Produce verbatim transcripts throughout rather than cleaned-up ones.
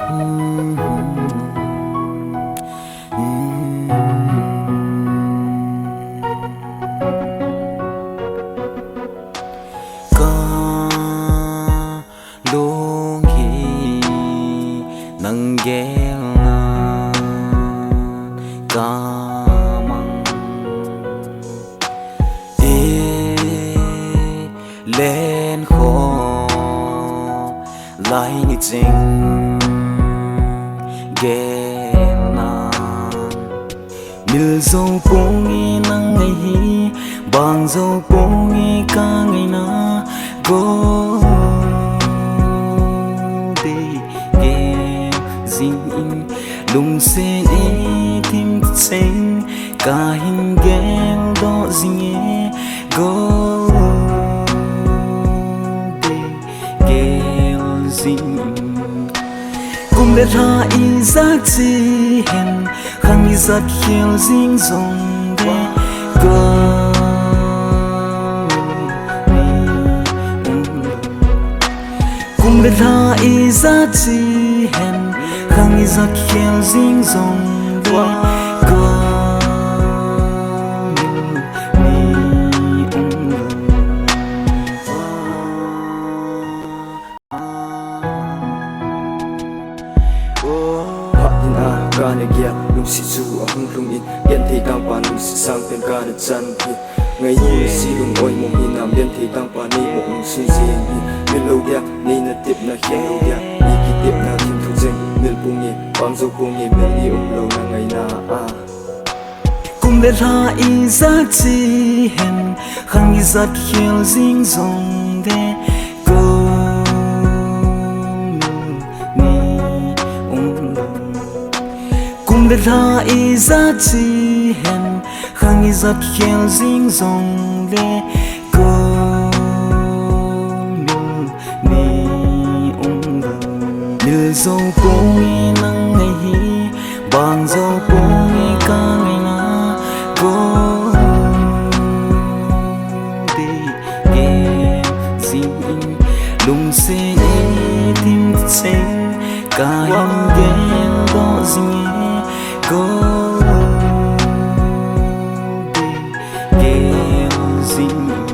Ka lung hi nang gel nan ka mang. I len kho lai ni ching gel nan. Mil zo pong e nang ngai hi, bang zo pong e ka ngaina. Go de ge zing in, lungsen e thim cheng, ka hin gel do zing e. Go de gel zing in. Kum le lha ijat chi hen, khang ijat khel jing jong le, ka kum le lha ijat chi hen, khang ijat khel jing jong le, ka Phat in a ka na gel, lungsi chu ahung lhung in, genthei tangpa lungsi sang pen ka na chan hi. Ngai nu si lung oi mong hi nam, genthei tangpa nei mo ung sung jing hi. Mil lo dia, nei na tip na khen lo dia, i ki tip na thim thu jeng, mil pung e, bang zo pung e, mil ni um lo na ngai na a. Kum le lha ijat chi hen, khang ijat khel jing jong le, kum ni um lo. Kum le lha ijat chi hen, khang ijat khel jing jong le, kum ni um lo. Mil zo pong e nang ngai hi, bang zo pong e ka ngaina. Go de ge zing in, lungsen e thim cheng, ka hin gel do zing e. Go de gel zing in.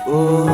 Oh.